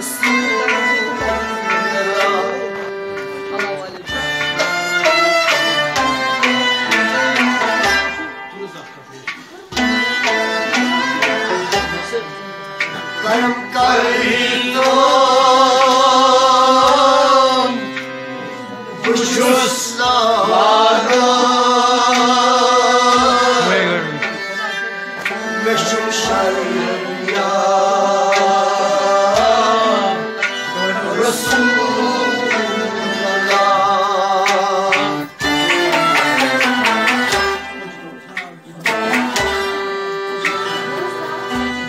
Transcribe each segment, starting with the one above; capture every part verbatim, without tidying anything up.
کرم کر تو بہٕ چھُس لاگان، مےٚ چھُم شرم یا رسول اللہ۔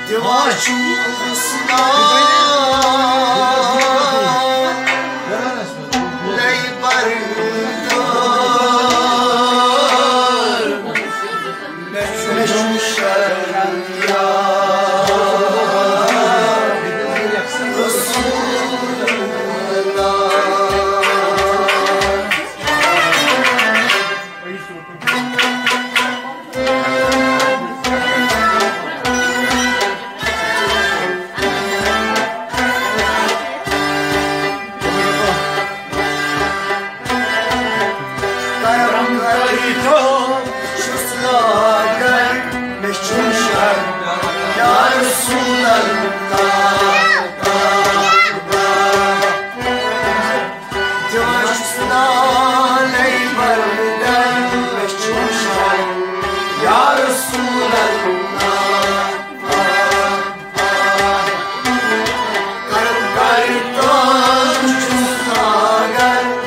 دِوان چھُس نا لے بردار، مےٚ چھُم شرم یا رسول اللہ۔ کرم کٔرِتھ چھُس لاگان، مےٚ چھُم شرم یا رسول اللہ۔ دِوان چھُس نالے بردن، مےٚ چھُم شرم یا رسول اللہ۔ کرم کٔرِتھ چھُس لاگان۔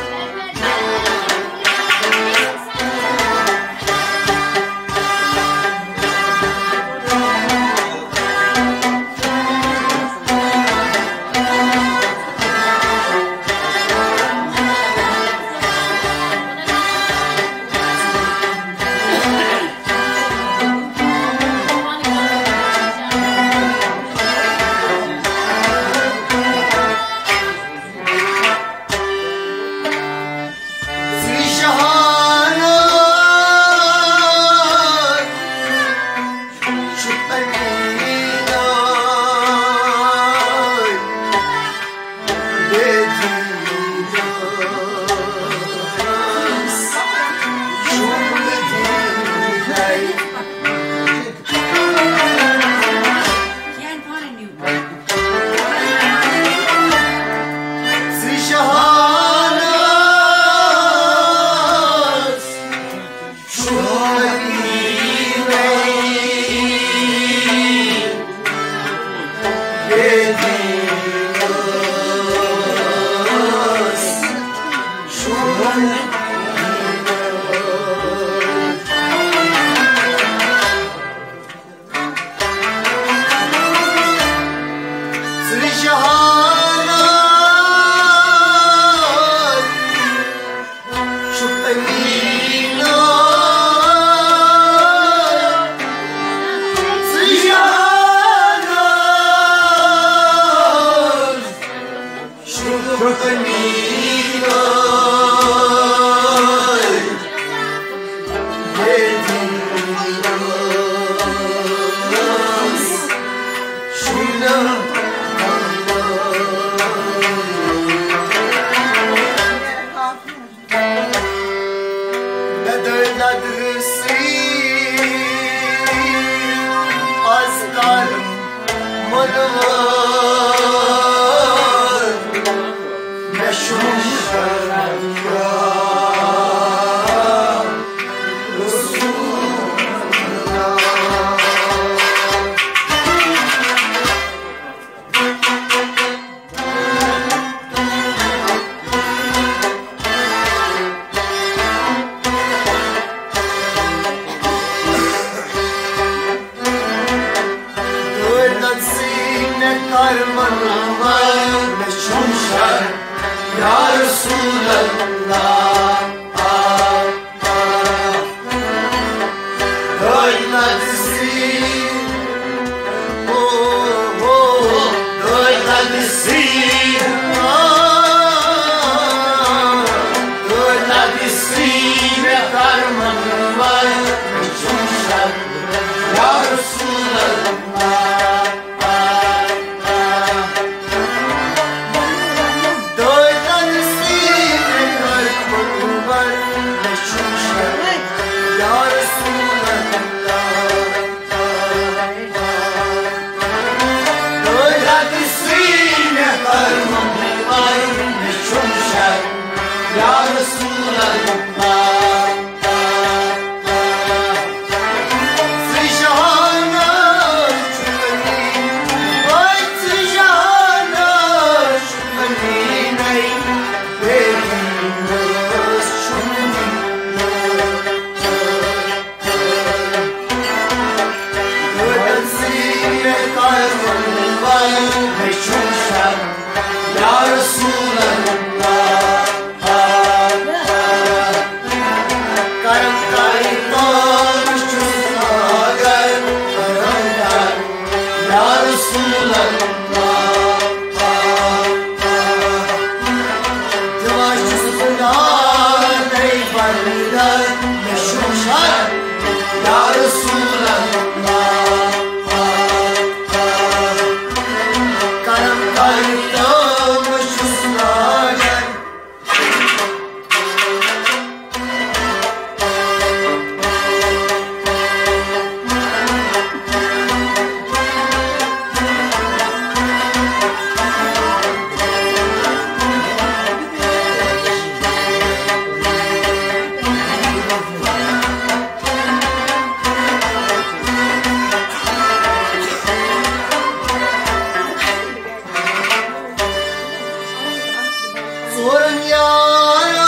ژورن یارن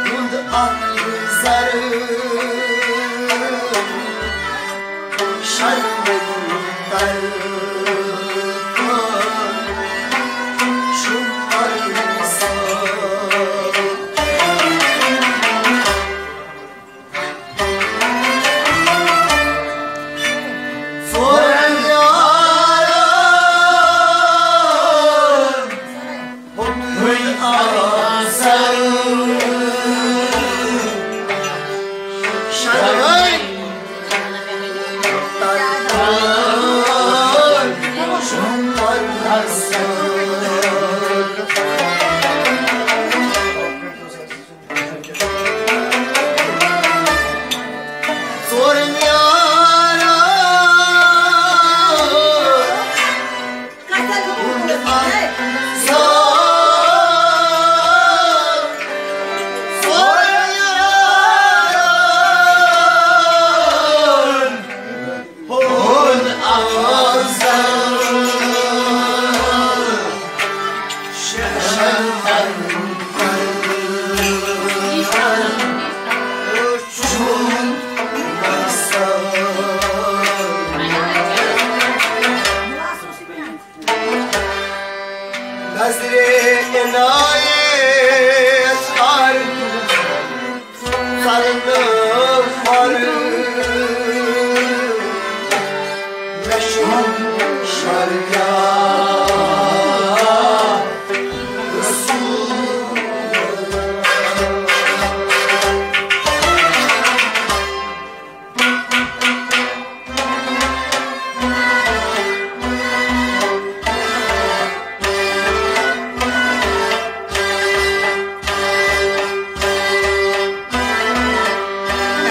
ہُنٛد اکھ زر شرمن تر چھُم پرسان۔ نظرِ عنایت کر ژلنہٕ وَرٕ مےٚ چھُم شریا رسول۔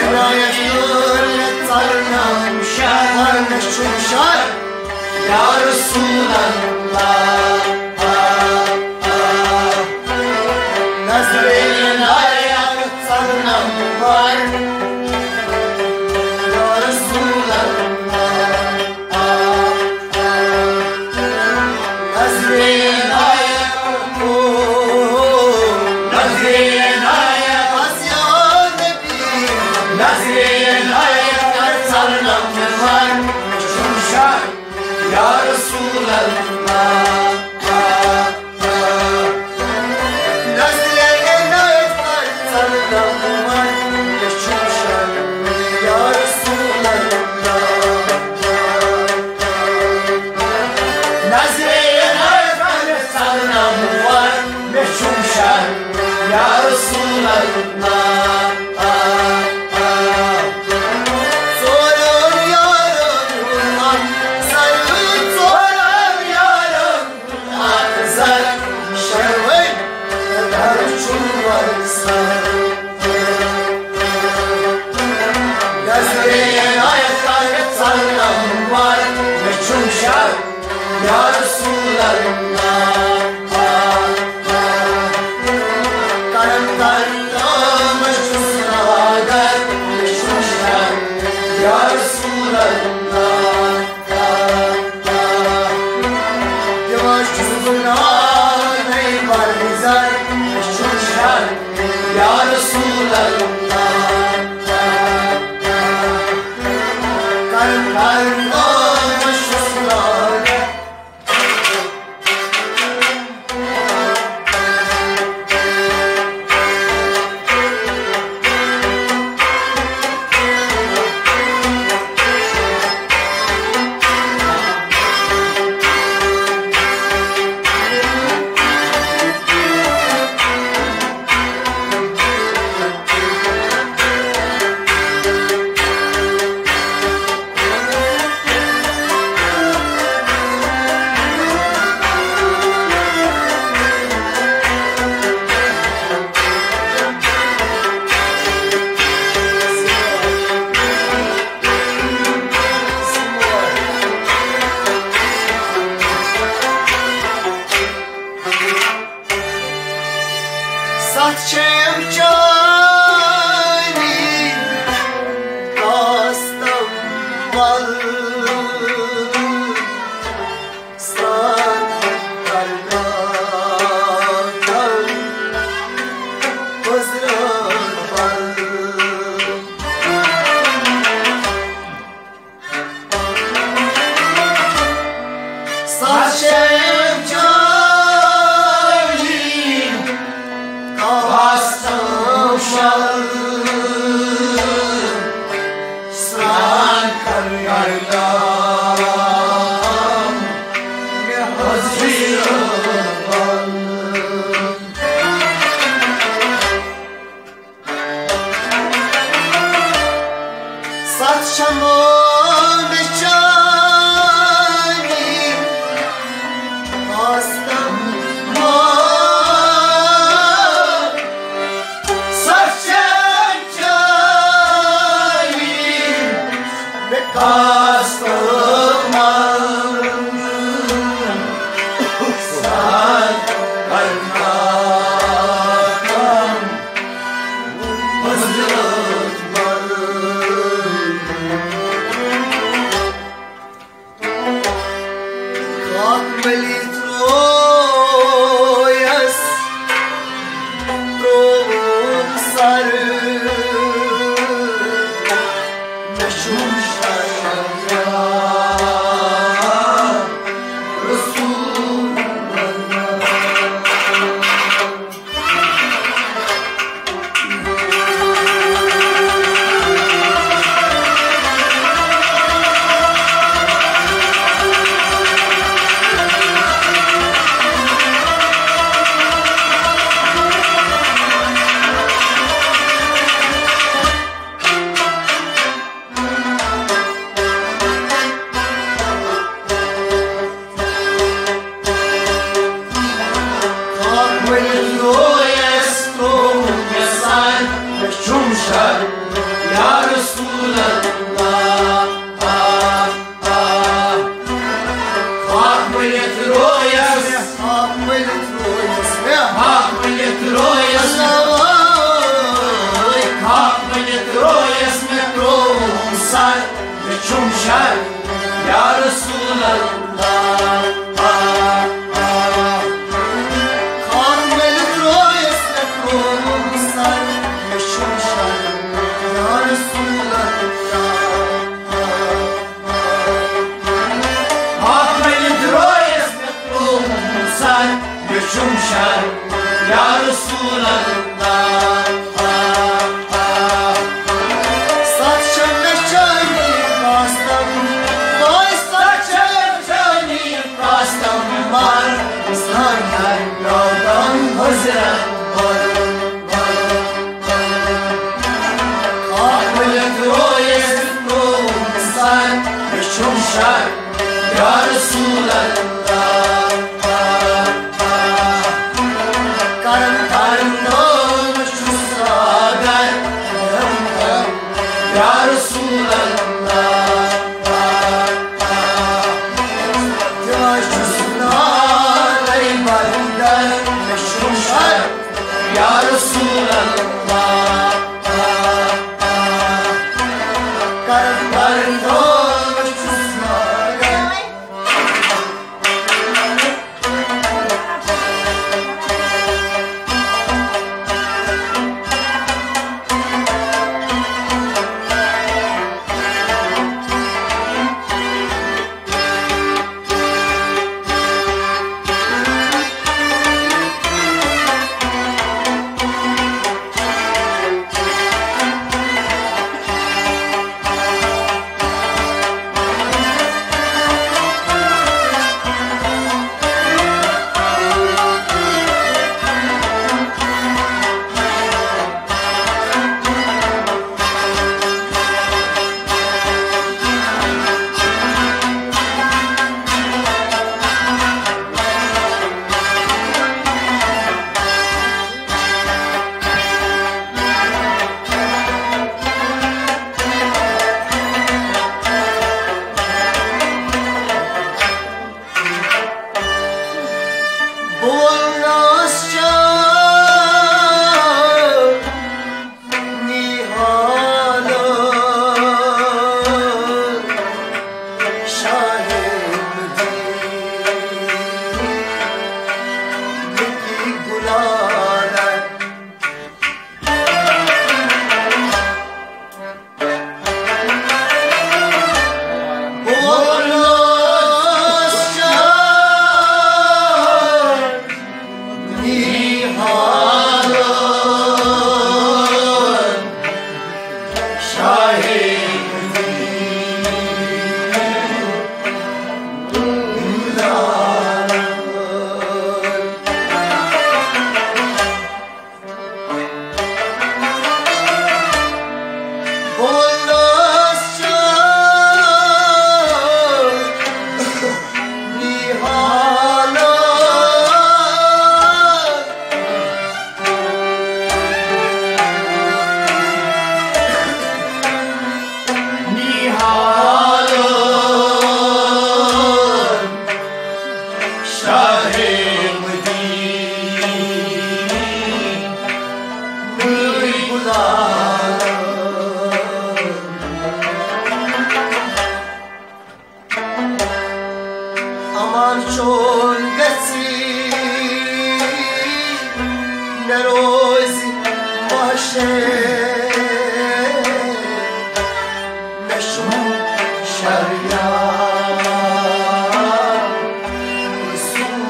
عنایت کٔر مےٚ ژلنہٕ شہر، مےٚ چھُم شر یا رسول اللہ۔ نظرِ عنایت ژلنہٕ وَرٕ یا رسول اللہ۔ نظرِ عنایت، او، نظرِ عنایت، بس یا نبی، نظرِ عنایت کر ژلنہٕ وَرٕ، مےٚ چھُم شر یا رسول اللہ۔ نظرِ عنایت کر ژلنہٕ وَرٕ، مےٚ چھُم شر یا رسول اللہ۔ نظرِ عنایت کر ژلنہٕ وَرٕ، مےٚ چھُم شر یا رسول اللہ۔ ژورن یارن ہُنٛد اکھ زر، ژورن یارن ہُنٛد اکھ زر شرمے در چھُم وَرسان۔ نظرِ عنایت کر ژلنہٕ وَرٕ، مےٚ چھُم شر یا رسول اللہ۔ کرم کرم چھُس لاگر، مےٚ چھُم شر یا رسول اللہ۔ دِوان چھُس بہٕ نارے برزر، مےٚ چھُم شر یا رسول اللہ۔ کر کر کٲم چھُس لاگان۔ ؤلی ترٛویَس، ترٛووُم سر۔ مےٚ چھُم شرم یا رسول اللہ۔ خاک ؤلِتھ رویَس، ترٛووُم مےٚ سر، مےٚ چھُم شرم یا رسول اللہ۔ آ، آ۔ خاک ؤلِتھ رویَس، خاک ؤلِتھ رویَس مےٚ، خاک ؤلِتھ رویَس مےٚ، اللہ۔ خاک ؤلِتھ رویَس مےٚ، ترٛووُم سر، مےٚ چھُم شرم یا رسول اللہ۔ آ، آ۔ خاک ؤلِتھ رویَس مےٚ، ترٛووُم سر، مےٚ چھُم شرم یا رسول اللہ۔ آ، آ۔ خاک ؤلِتھ رویَس مےٚ، ترٛووُم سر، مےٚ چھُم شرم یا رسول اللہ۔ آ، آ۔ ستھ چھِ مےٚ چٲنی قسم، وٲے ستھ چھِ مےٚ چٲنی قسم، مر زانٛہہ نہٕ گردن حضرت بر۔ خاک ؤلِتھ رویَس ترٛووُم سر، مےٚ چھُم شرم یا رسول اللہ۔ کرم کرم دول چھُس لاگان، یا رسول اللہ۔ یا چھُس نارے بندر، مےٚ چھُم شرم یا رسول اللہ۔ کرم کرم دول چھُس لاگان۔ امان چون گژھی مےٚ روزِ محشر، مےٚ چھُ شریعت رسول۔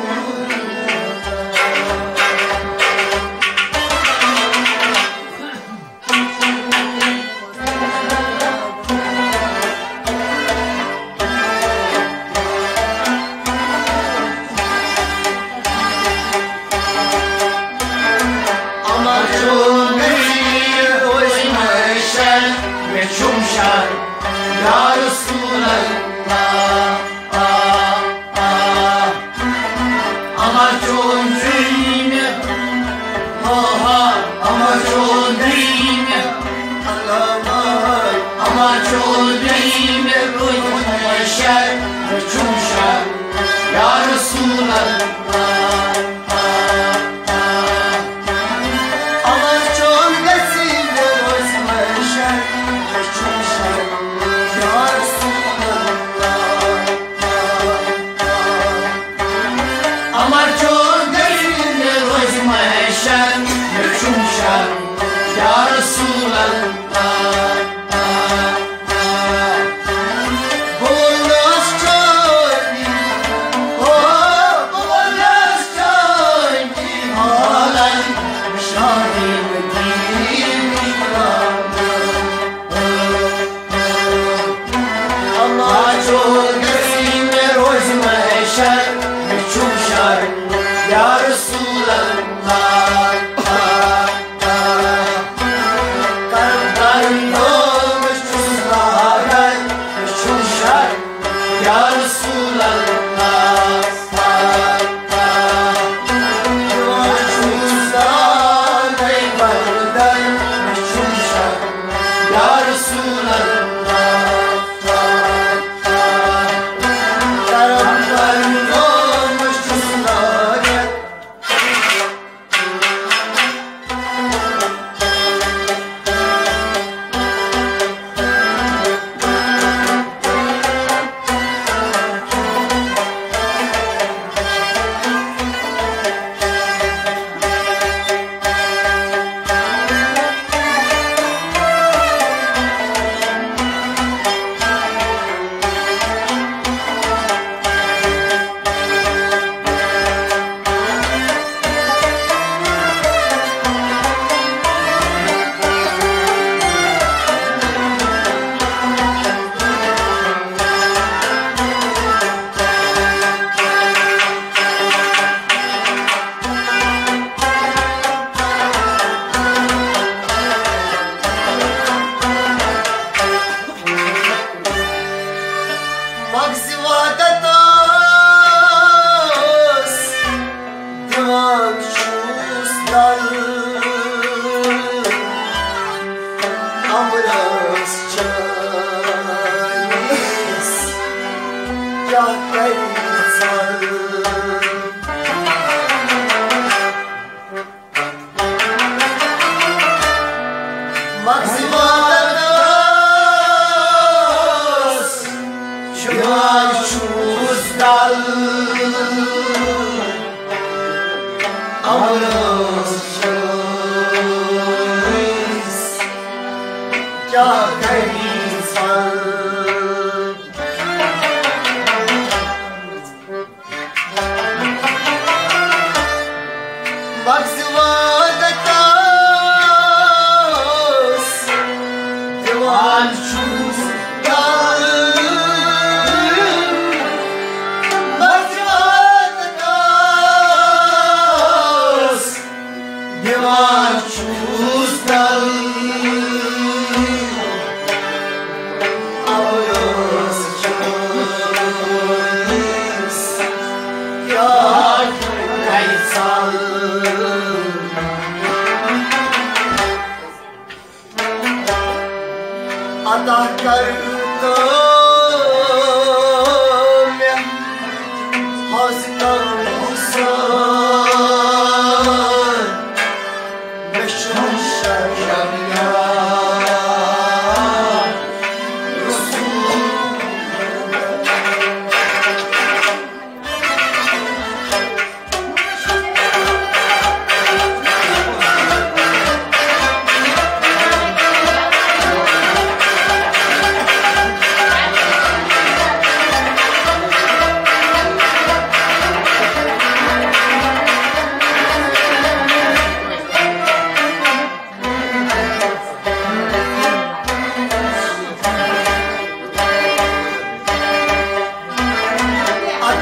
اما چون گژھی روزِ محشر، مےٚ چھُم شر یا رسول اللہ۔ آ، آ۔ اما چون زینب، ہا ہا، اما چون زینب، اما چون زینب روزِ محشر، مےٚ چھُم شر یا رسول اللہ۔ اما چون گژھی مےٚ روزِ محشر، مےٚ چھُم شر یا رسول اللہ۔ اما چون گژھی مےٚ روزِ محشر، مےٚ چھُم شر یا رسول اللہ۔ بولنس چٲنی، او بولنس چٲنی، حالن شاہی مدینہ۔ اما چون گژھی مےٚ روزِ محشر، مےٚ چھُم شر یا رسول اللہ۔ کربلن دۄہ مےٚ چھُس لاگان، مےٚ چھُم شر یا رسول اللہ۔ یا رسول اللہ، کرم کرم چھُس لاگان۔ مغزِ وحدت ٲس دِوان چھُس دل۔ امرس چٲنِس کیٛاہ کَرِ ژل؟ مغزِ وحدت ٲس دِوان چھُس دل۔ امرس چٲنِس کیٛاہ کَرِ ژل؟ مغزِ وحدت ٲس دِوان چھُس دل۔ مغزِ وحدت ٲس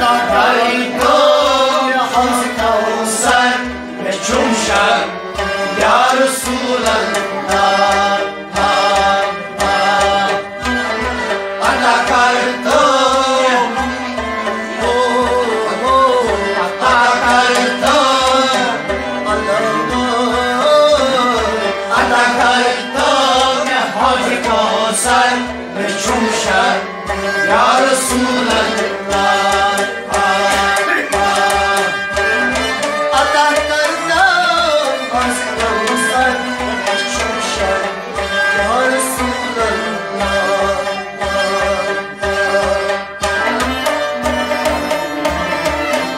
عطا کٔرۍتو مےٚ حوض کوثر، مےٚ چوٚم شربت یا رسول اللہ۔ عطا کٔرۍتو، عطا کٔرۍتو، عطا کٔرۍتو مےٚ حوض کوثر، مےٚ چوٚم شربت یا رسول اللہ۔ عطا کٔرۍتو حوض کوثر، مےٚ چوٚم شربت یا رسول اللہ۔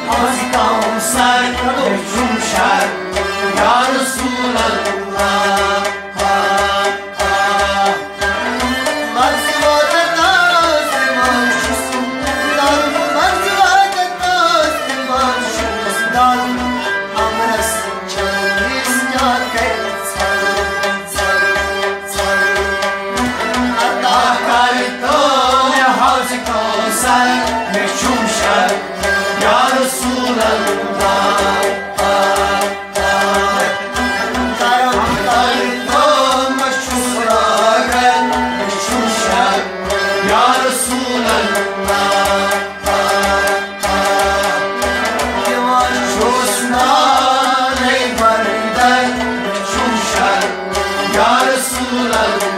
حوض کوثر، مےٚ چوٚم شربت یا رسول اللہ۔ عطا کٔرۍتو مےٚ حوض کوثر، مےٚ چوٚم شربت یا رسول اللہ۔ کرم کٔرۍتو مےٚ چھُس لاگان، مےٚ چوٚم شربت یا رسول اللہ۔ دِوان چھُس نالے بردن، مےٚ چوٚم شربت یا رسول اللہ۔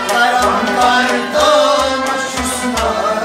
کرم کٔرۍتو مےٚ چھُس لاگان۔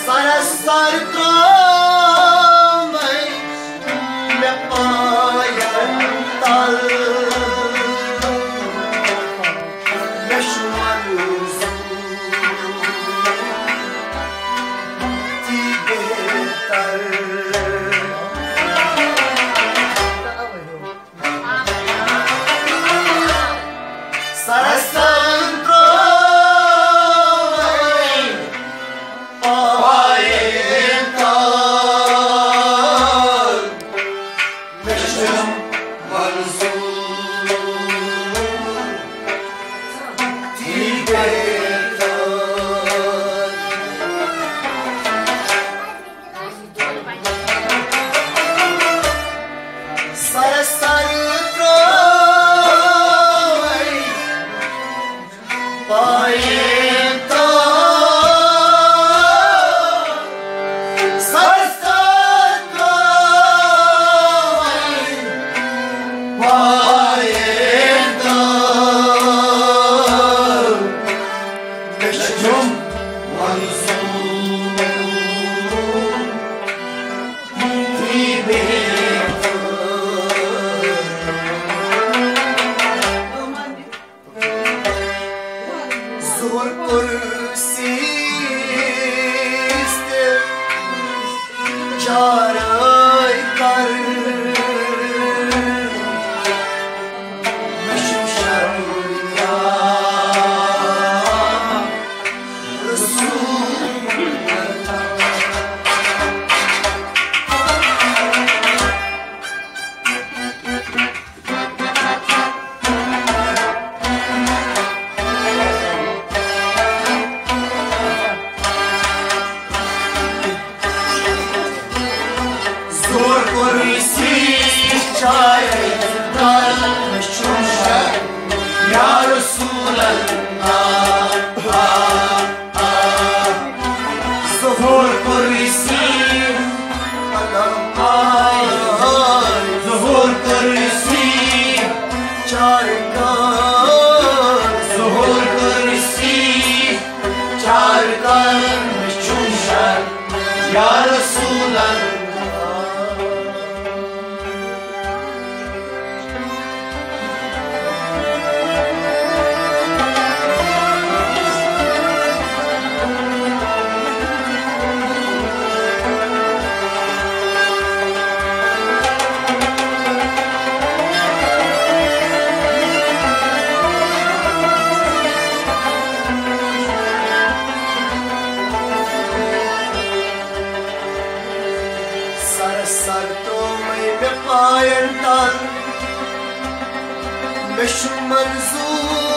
سرس سر ترٛٲومَے مےٚ پایَن تَل۔ مےٚ چھُ منظوٗر تی بہتر۔ سرس تل ترٛٲومَے پایَن تَل۔ مےٚ چھُ منظوٗر تی بہتر۔ سرس تل ترٛٲومَے پایَن تَل۔ سرس تل ترٛٲومَے پایَن تَل۔ مےٚ چھُ منظوٗر ظہور کوٚر سیٖس تہِ چارٲے کر۔ مےٚ چھُ شرم یا رسول۔ زور کوٚر سیٖس چارے کر، مےٚ چھُ شک یا رسول اللہ۔ زور کوٚر سیٖس چھُ منظور۔